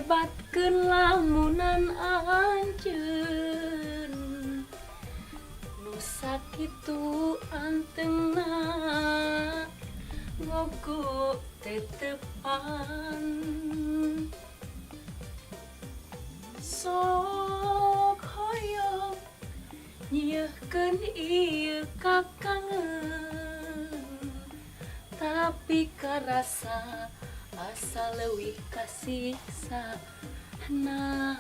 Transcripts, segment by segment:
Ngalibatkeun lamunan anjeun nu sakitu antengna ngogo tetepan sok hoyong nyieun ieu kakangen, tapi karasa asa leuwih kasiksa nangsa.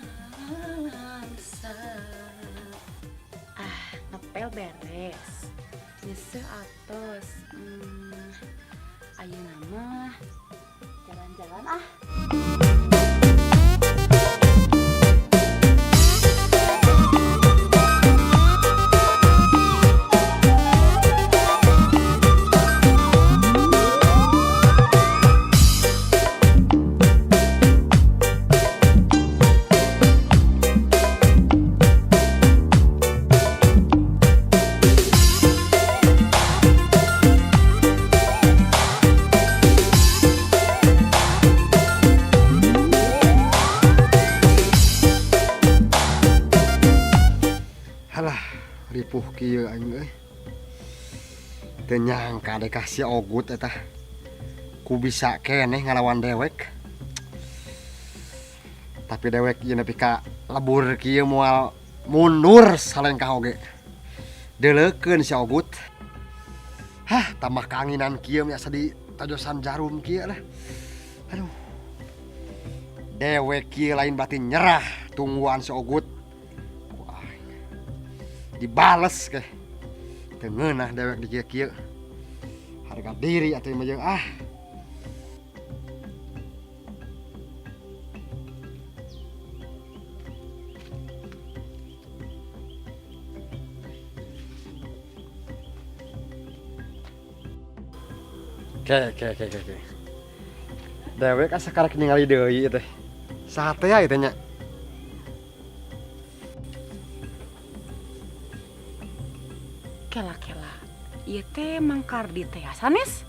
Ah, ngepel beres, nyeuseuh atos, ayeuna mah jalan-jalan ah. Halah, ripuh kieu aing euy. Teu nyangka deh ka si Ogut eta. Ku bisa keneh ngalawan dewek. Tapi dewek ieu nepi ka lebur kieu moal mundur salengkah oge. Deuleukeun si Ogut. Hah, tambah keanginan kieu asa di tajosan jarum kieu lah. Aduh. Dewek kieu lain berarti nyerah tungguan si Ogut. Wah. Dibales ke. Teu ngeunah dewek di kieu-kieu. Harga diri atuh mah jeung ah. Oke. Dewek asa karek ningali deui teh. Saha teh ya teh nya? Kela-kela, ieu teh Mang Kardi teh sanes?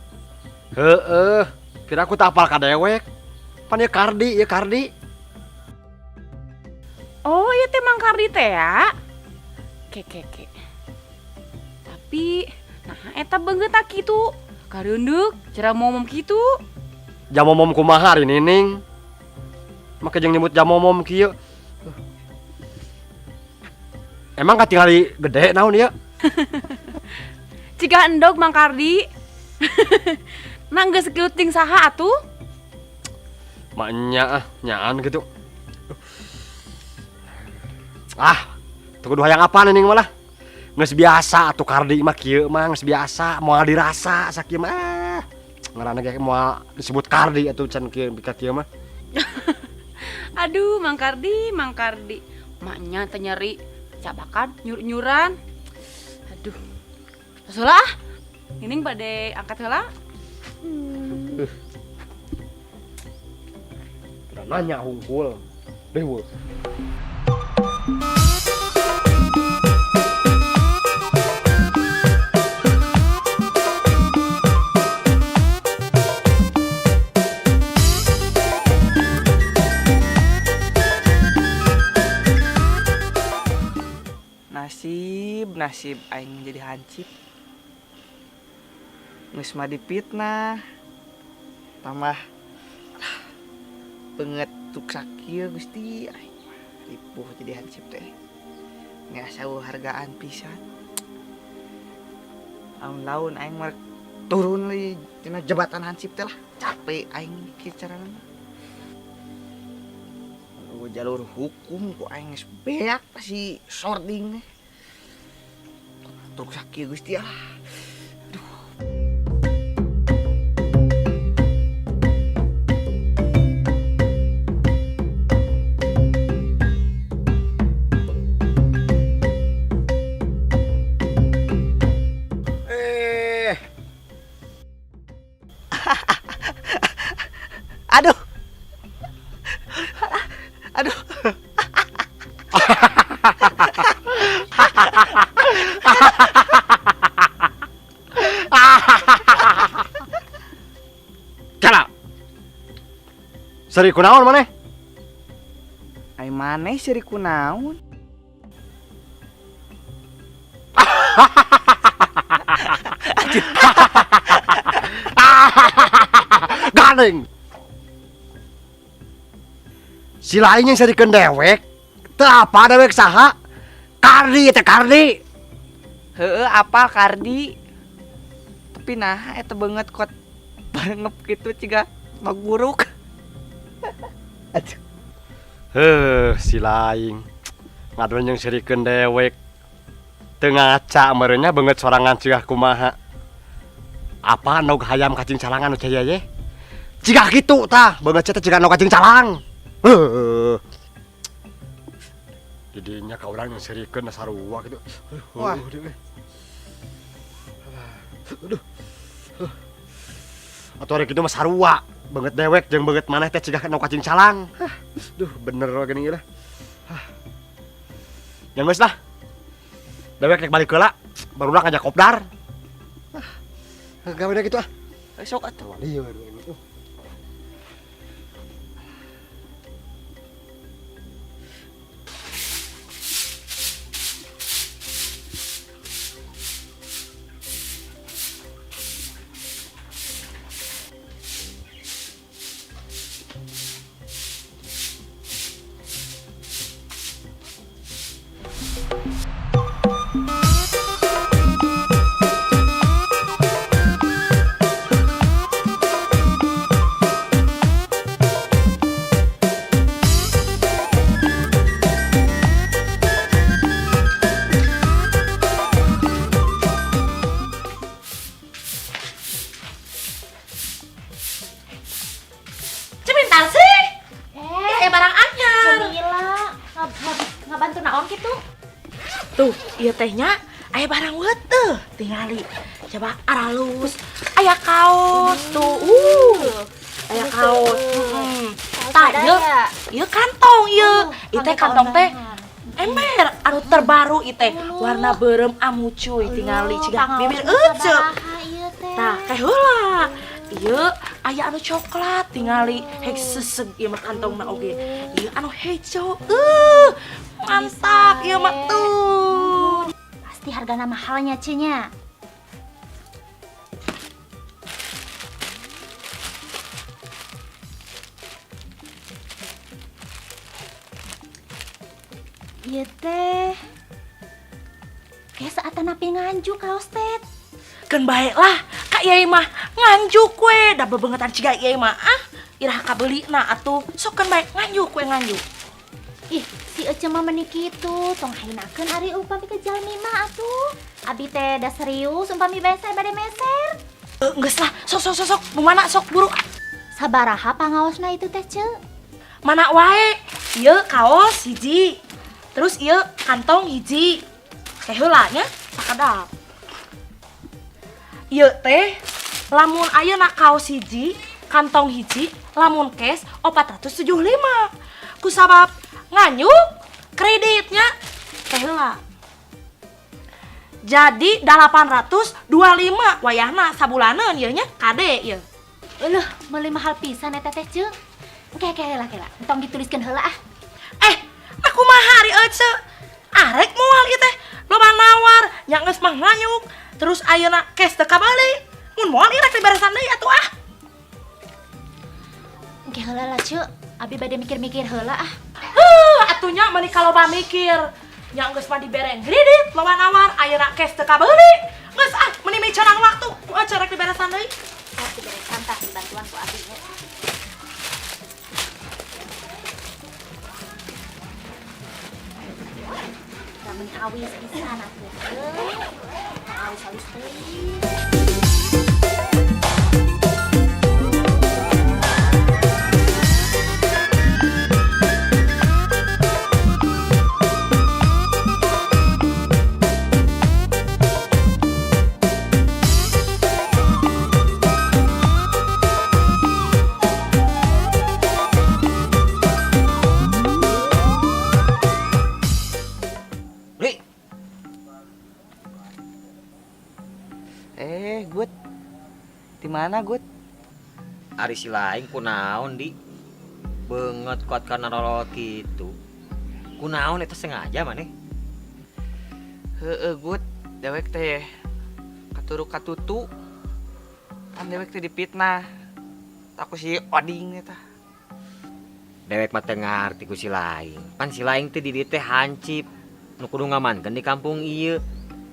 Heeh, kira aku tak apal ka dewek. Pan ieu Kardi, ieu Kardi. Oh, ieu teh Mang Kardi teh ya? Ke ke ke. Tapi nah eta beungeut kitu. Kareundeuh, cara momom kitu. Jamomom kumaha ari Nining? Make jeung nyebut jamomom kieu. Emang katingali gede naon ieu? Ciga endog Mang Kardi. Nah geus gelut jeung saha atuh? Maknya ah, nyaan gitu. Ah, teu kudu hayang apa Nining malah. Geus biasa atuh Kardi mah kieu mah geus biasa, moal dirasa sakieu mah. Ah, ngaranna ge moal disebut Kardi atuh can kieu bika kieu mah. Aduh, Mang Kardi, Mang Kardi. Maknya teh nyeri cabakan nyur-nyuran. Aduh. Tos heula ah. Nining bade angkat heula. Udah nanya hungkul. Dewa. Nasib, nasib aing jadi hansip. Geus mah dipitnah. Tambah beungeut tuk sakieu Gusti aing mah ripuh jadi hansip teh. Nggak hargaan pisan. Laun-laun aing mah turun li tina jabatan hansip teh lah. Capek aing kieu carana mah. Jalur hukum ku aing geus beak pasti sorting teh. Truk sakieu Gusti ah. Aduh. Aduh. Aduh. Kala. Seri kunaon maneh? Ai maneh seuri kunaon? Gandeng. Si lain yang serikeun dewek, teu apa dewek saha? Kardi teh Kardi. Heeh, apal Kardi. Tapi nah eta beungeut kot barengep kitu ciga maguruk. Aduh. Heuh, si lain. Ngadon jeung serikeun dewek. Teu ngaca meureun nya beungeut sorangan cigah kumaha. Apa nog hayam kacing calangan nu caya ye? Cigah kitu tah, beungeut teh ciga nog kacing calang. Heuh. Didinya ka urang yang serikeun sarua kitu. Wah. Aduh. Atuh ari kitu mah sarua, beungeut dewek jeung beungeut maneh teh cigah nog kacing calang. Hah. Duh, bener we geuning ieu lah. Hah. Yang geus lah. Dewek rek balik heula, barudak ngajak kopdar. Hah. Gawe kitu ah. Sok atuh. Lieur we. Tuh, ieu teh nya aya barang weteuh tingali. Coba aralus, aya kaos tuh. Aya kaos. Heeh. Tah, ieu kantong ieu. Ieu teh kantong teh ember anu terbaru ieu teh warna beureum amucuy tingali ciga bibir euceu. Tah, kae heula. Ieu aya anu coklat tingali hek seseg ieu mah kantongna oge. Ieu anu hejo. Mantap ieu mah tuh. Pasti hargana mahalnya cennya. Ieu teh kayak saat napi nganjuk kaos teh. Keun bae lah, ka ieu mah nganjuk we, da bebengetan ciga ieu mah ah. Iraha kabelina atuh, sok keun bae nganjuk we nganjuk. Ih, si Ece mah meni kitu, tong hainakeun ari upami ke jalmi mah atuh. Abi teh da serius umpami bese bade meser. Geus lah, sok sok sok sok, nu mana sok buru. Sabaraha pangaosna itu teh, Ceu? Mana wae? Ieu kaos hiji. Terus ieu kantong hiji. Teh heula nya sakedap. Ieu teh lamun ayeuna kaos hiji, kantong hiji, lamun cash 475. Kusabab nganyuk kreditnya teh heula. Jadi 825 wayahna sabulaneun ieu nya kade ieu. Euleuh, meuli mahal pisan eta teh, Ceu. Engke engke heula heula, entong dituliskeun heula ah. Aku kumaha ari ece? Arek moal ieu teh, loba nawar, nya geus mah nganyuk. Terus ayeuna cash teu kabali. Mun moal ieu rek diberesan deui atuh ah. Engke heula lah, Ceu. Abi bade mikir-mikir heula ah. Heuh, atuh nya meuni kaloba mikir. Nya geus mah dibereng kredit, loba nawar, ayeuna cash teu kabeuli. Geus ah, meuni micerang waktu, ku ece rek diberesan deui. Sok diberesan tah dibantuan ku abi nya. Lamun awis pisan atuh. Awis-awis teuing. Gut. Di mana, Gut? Ari si lain kunaon, Di? Beungeut kuat kana rorol kitu. Kunaon eta sengaja maneh? Heeh, Gut. Dewek teh katuru katutu. Kan dewek teh dipitnah. Ku si Oding eta. Dewek mah teu ngarti ku si Laing. Pan si Laing teh di dieu teh hancip. Nu kudu ngamankeun di kampung ieu.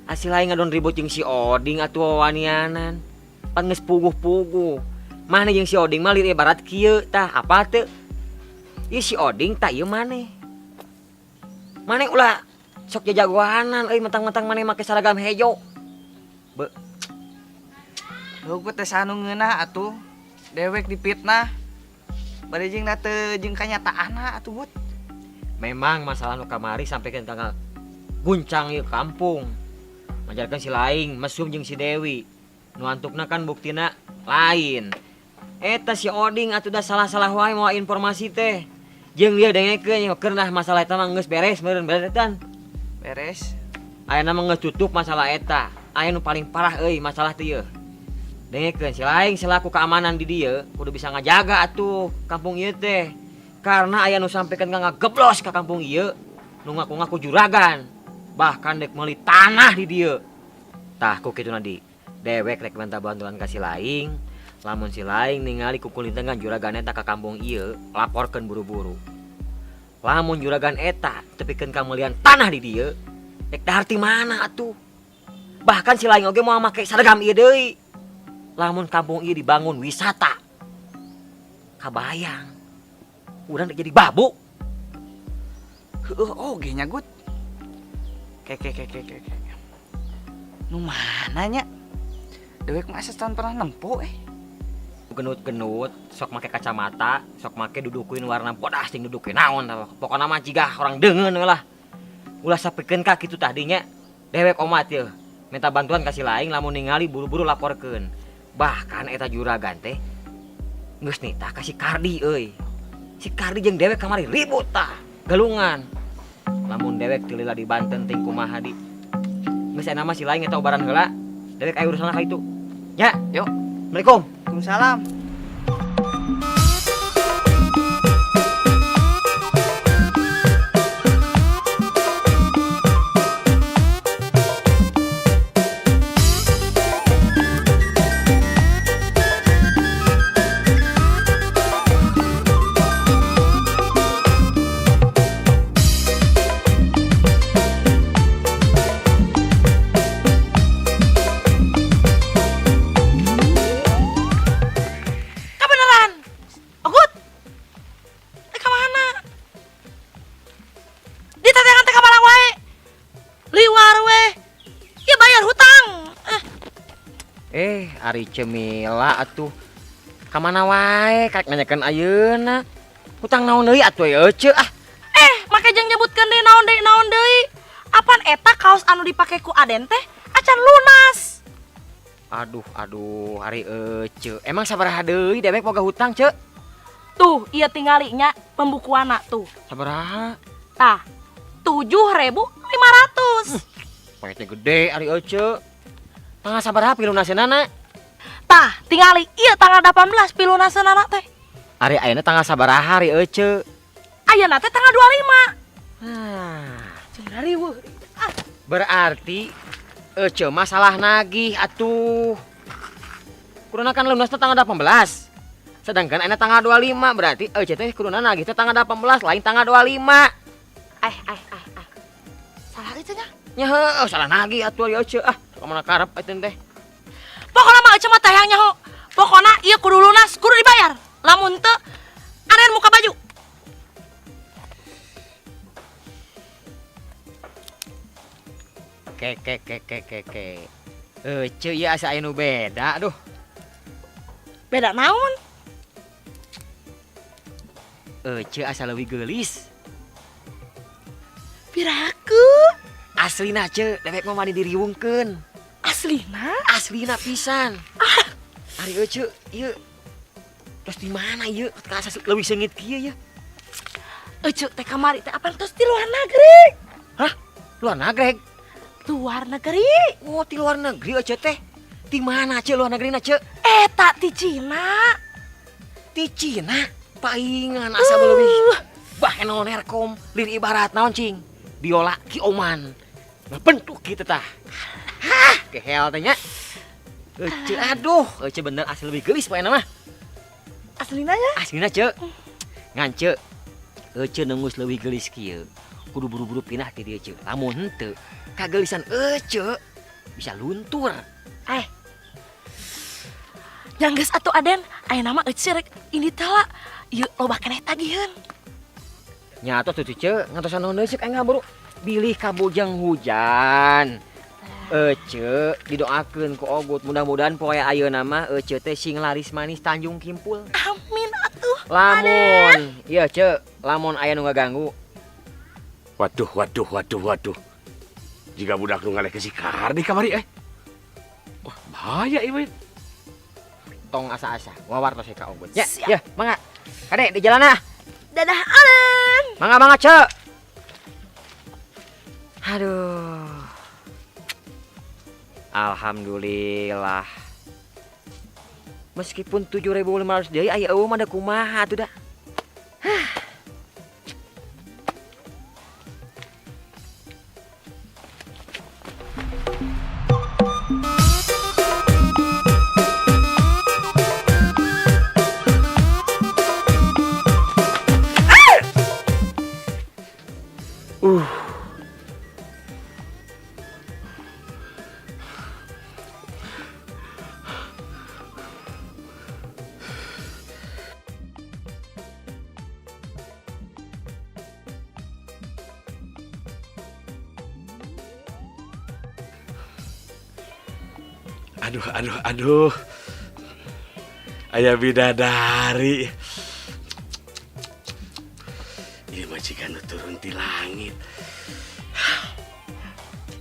Ah, si Laing ngadon ribut jeung si Oding atuh wawanianan. Pan geus puguh-puguh. Maneh jeung si Oding mah lir ibarat kieu tah, apa teu? Ieu si Oding tah ieu maneh. Maneh ulah sok jajagoanan euy, mentang-mentang maneh make seragam hejo. Be. Heuh, teh sanu ngeunah atuh. Dewek dipitnah. Bari jeung na teu jeung kanyataanna atuh, Gut. Memang masalah nu kamari sampai ke tanggal guncang ieu kampung. Majarkan si Laing mesum jeung si Dewi. Nu antukna kan buktina lain. Eta si Oding atuh da salah-salah wae mawa informasi teh. Jeung ieu dengekeun keur nah masalah eta mah geus beres meureun beres tan. Beres. Ayeuna mah geus tutup masalah eta. Aya nu paling parah euy masalah teh ieu. Dengekeun si Laing selaku keamanan di dieu kudu bisa ngajaga atuh kampung ieu teh. Karena aya nu sampaikan ngageblos ka kampung ieu, nu ngaku-ngaku juragan, bahkan dek meuli tanah di dieu. Tah ku kitu di dewek rek minta bantuan ka si Laing, lamun si Laing ningali kukulintengan juragan eta ka kampung ieu, laporkeun buru-buru. Lamun juragan eta tepikeun kameulian tanah di dieu, rek dahar ti mana atuh? Bahkan si Laing oge moal make seragam ieu deui. Lamun kampung ieu dibangun wisata, kabayang urang rek jadi babu. Heueuh oge nya, Gut. Ke ke ke ke ke. ke. Nu mana nya? Dewek mah asa can pernah nempo eh. Genut-genut, sok make kacamata, sok make dudukuin warna bodas ting dudukuin naon tah. Pokona mah jiga orang deungeun we lah. Ulah sapikeun ka kitu tadinya. Dewek omat yeuh. Minta bantuan ka si Laing lamun ningali buru-buru laporkeun. Bahkan eta juragan teh geus nitah ka si Kardi euy. Si Kardi jeung dewek kamari ribut tah, galungan. Lamun dewek teu lila di Banten ting kumaha di. Geus aya nama si Laing eta ubaran heula. Dewek aya urusan ka itu. Ya, yuk. Assalamualaikum. Waalaikumsalam. Kebeneran. Ogut. Ka mana? Ditateangan teh ka mana wae? Liwar we. Ya bayar hutang. Eh, Eh, ari Cemila atuh. Ka mana wae karek nanyakeun ayeuna. Hutang naon deui atuh euceu ah. Eh, make jeung nyebutkeun deui naon deui naon deui. Apan eta kaos anu dipake ku Aden teh acan lunas. Aduh, aduh, ari euceu. Emang sabaraha deui dewek boga hutang, Ceu? Tuh, ieu tingali nya pembukuanna tuh. Sabaraha? Tah, 7.500. Paketnya gede ari euceu. Tanggal sabaraha pilunaseunana? Tah, tingali ieu tanggal 18 pilunaseunana teh. Ari ayeuna tanggal sabaraha ari euceu? Ayeuna teh tanggal 25. Ah, Jeung riweuh. Ah, berarti euceu masalah nagih atuh. Kuduna kan lunasna tanggal 18. Sedangkan ayeuna tanggal 25 berarti euceu teh kuduna nagih teh tanggal 18 lain tanggal 25. eh eh eh eh. Salah itu nya. Nya heueuh salah nagih atuh ari euceu ah. Ka mana karep eta teh. Pokona mah euceu mah teh hayang nyaho. Pokona ieu kudu lunas, kudu dibayar. Lamun teu Aden muka baju. Ke ke ke ke ke ke. Euceu ieu asa aya nu beda duh. Beda naon? Euceu asa leuwih geulis. Piraku. Aslina ceu, dewek mah mani diriwungkeun. Aslina? Aslina pisan. Ari euceu ieu terus di mana ieu? Ka asa leuwih seungit kieu ya. Euceu teh kamari teh apaan tos di luar negeri? Hah? Luar negeri? Luar negeri. Oh, di luar negeri euceu teh. Di mana ceu luar negeri na ceu? Eta di Cina. Di Cina. Paingan asa leuwih. Bah Channel Nerkom lin ibarat naon cing? Biola Ki Oman. Ngabentuk kitu tah. Hah, kehel teh nya. Ece aduh, ece bener asli lebih geulis poe mah. Aslina nya? Aslina ce. Ngan ce. Ece nengus leuwih geulis kieu. Kudu buru-buru pindah ti dieu ce. Lamun henteu, kageulisan ece bisa luntur. Yang geus atuh Aden, aya nama ece rek ini teh lah. Ieu loba keneh tagiheun. Nya atuh tuh ce, ngantosan naon deui ceuk aing buru. Bilih kabujeng hujan. Ece didoakeun ku Ogut mudah-mudahan poe ayeuna mah ece teh sing laris manis Tanjung Kimpul. Amin atuh. Lamun, iya ce, lamun aya nu ngaganggu. Waduh, waduh, waduh, waduh. Jika budak nu ngaleh ke si Kardi kamari eh. Wah, bahaya ieu. Tong asa-asa, wawartos ka Ogut. Ya, Siap. ya, mangga. Kade di jalan ah. Dadah Aden. Mangga mangga ce. Aduh. Alhamdulillah. Meskipun 7.500 deui aya eueuh mah da kumaha atuh da. Hah. Aduh, aduh, aduh. Aya bidadari. Ieu majikan nu turun ti langit.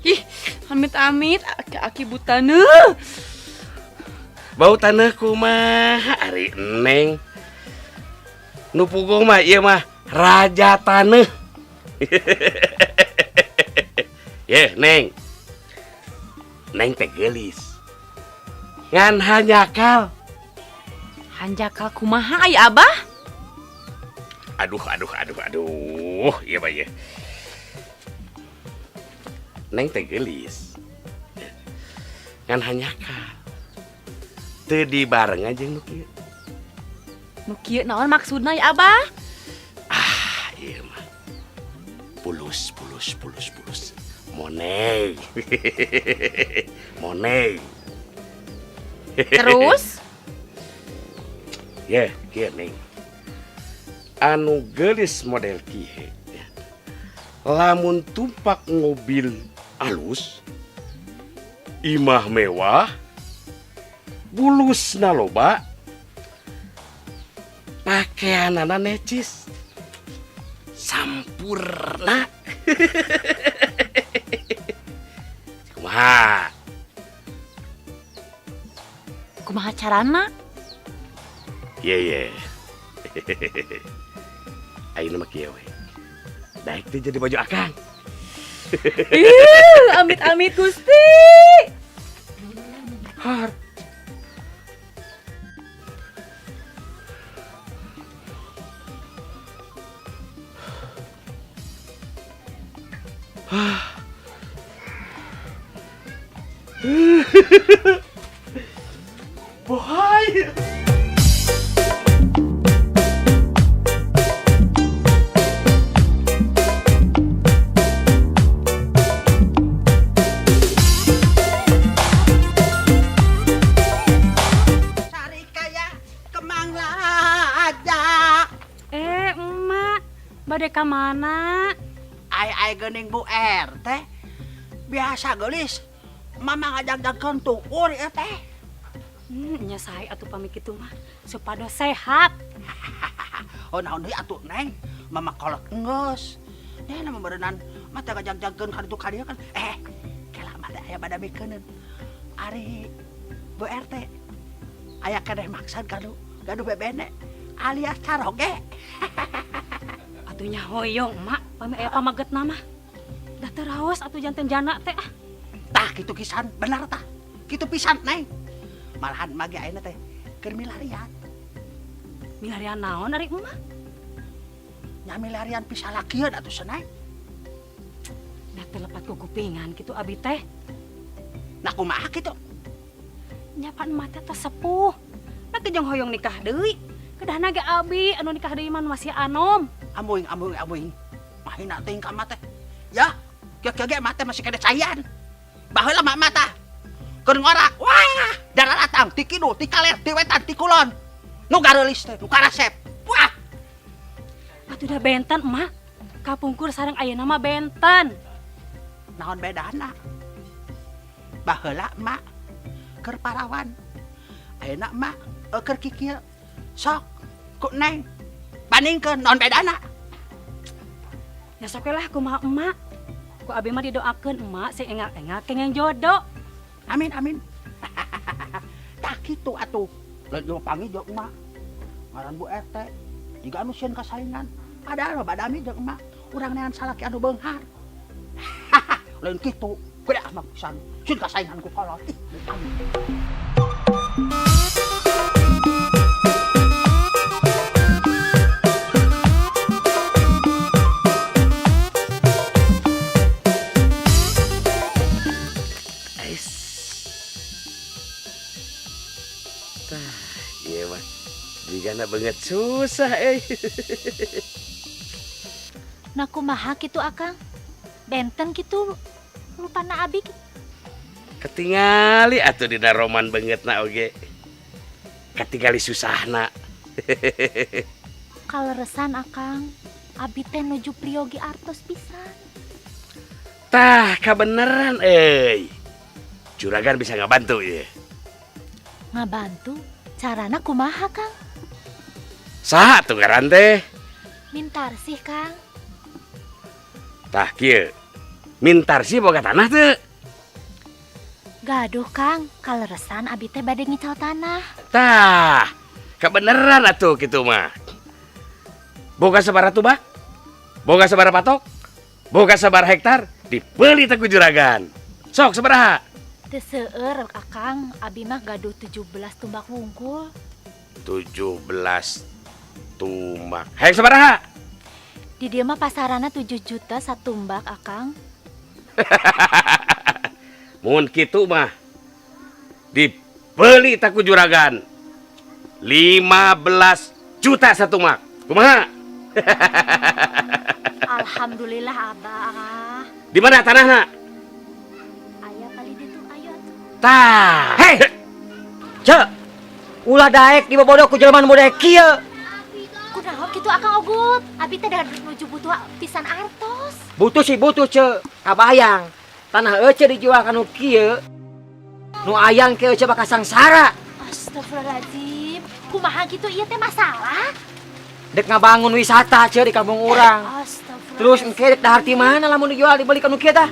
Ih, amit-amit aki-aki butaneuh. Bau taneuh kumaha ari Neng? Nu puguh mah ieu mah raja taneuh. Ye, Neng. Neng teh geulis. Ngan hanjakal. Hanjakal kumaha ai Abah? Aduh, aduh, aduh, aduh. Ieu mah ieu. Neng teh geulis. Ngan hanjakal. Teu dibarengan jeung nu kieu. Nu kieu naon maksudna ya Abah? Ah, ieu mah. Pulus, pulus, pulus, pulus. Money. Money. Terus? Ye, kieu Neng. Anu geulis model kieu. Lamun tumpak mobil alus, imah mewah, bulusna loba, pakaianana necis, sampurna. Kumaha? Kumaha carana? Ye ye. Ayeuna mah kieu we. Daek teh jadi baju akang. Ih, amit-amit Gusti. Har. Bohai. Cari kaya Kemang Raja. Emak, bade ka mana? Ai ai geuning Bu RT. Biasa geulis. Mama ngajak-jakeun tuur ieu teh. Nya sae atuh pamit kitu mah supados sehat. Oh naon deui atuh Neng? Mama kolot enggeus. Nya na meureunan mah teh ngajak-jakeun ka ditu ka dieu kan. Kela mah da aya bada mikeuneun. Ari Bu RT aya keneh maksad kanu gaduh bebene alias caroge. Atuh nya hoyong mak pami aya pamagetna mah. Da teu raos atuh janten jana teh ah. Tah kitu kisan bener tah. Kitu pisan Neng. Malahan mage ayeuna teh keur milarian. Milarian naon ari emak? Nyamilarian pisalakieun atuh seneng. Nah teu lepat ku kupingan kitu abi teh. Nah kumaha kitu? Nya pan emak teh tos sepuh. Nah teh jeung hoyong nikah deui. Kedahna ge abi anu nikah deui mah masih anom. Amuing amuing amuing. Mahina teuing ka emak teh. Ya, kieu-kieu ge emak teh masih kene cayan. Baheula mah emak tah. Keur ngorak, wah, darah datang ti kidul, ti kaler, ti wetan, ti kulon. Nu gareulis teh, nu karasep. Wah. Atuh da benten emak. Kapungkur sareng ayeuna mah benten. Naon bedana? Baheula emak keur parawan. Ayeuna emak keur kikieu. Sok ku Neng bandingkeun naon bedana? Ya sok we lah kumaha emak. Ku abi mah didoakeun emak sing engal-engal kengeng jodoh. Amin amin. Tah kitu atuh. Lain ieu panggih jeung emak. Ngaran Bu RT. Jiga anu sieun kasaingan. Padahal mah badami jeung emak urang neangan salaki anu beunghar. Lain kitu. Gede amat pisan. Sieun kasaingan ku kolot. Ih, Tah, ieu mah jigana beungeut susah euy. Nah kumaha kitu Akang? Benten kitu rupana abi. Ketingali atuh dina roman beungeutna oge. Katingali susahna. Kaleresan Akang, abi teh nuju priyogi artos pisan. Tah, kabeneran euy. Juragan bisa ngabantu ieu. Ngabantu? Carana kumaha, Kang? Saha tuh ngaran teh? Mintarsih, Kang. Tah kieu. Mintarsih boga tanah teu? Gaduh, Kang. Kaleresan abi teh bade ngical tanah. Tah, kebeneran atuh kitu mah. Boga sabaraha tubak? Boga sabaraha patok? Boga sabaraha hektar? Dibeli teh ku juragan. Sok sabaraha? Teu seueur, Akang. Abi mah gaduh 17 tumbak wungkul. 17 tumbak. Hayang sabaraha? Di dieu mah pasarana 7 juta satumbak, Akang. Mun kitu mah dibeli teh ku juragan 15 juta satumbak. Kumaha? Alhamdulillah, Abah. Di mana tanahna? Aya kali ditu, ayo atuh. Tah. Hei. Cek. Ulah daek dibobodo ku jelema nu model kieu. Kunaon kitu Akang Ogut? Abi teh da nuju butuh pisan artos. Butuh sih butuh, Cek. Kabayang. Tanah ece dijual kanu kieu. Nu ayang ke ece bakal sangsara. Astagfirullahaladzim. Kumaha kitu ieu teh masalah? Dek ngabangun wisata, Cek, di kampung urang. Astagfirullahaladzim. Terus engke dek dahar ti mana lamun dijual dibeli kanu kieu tah?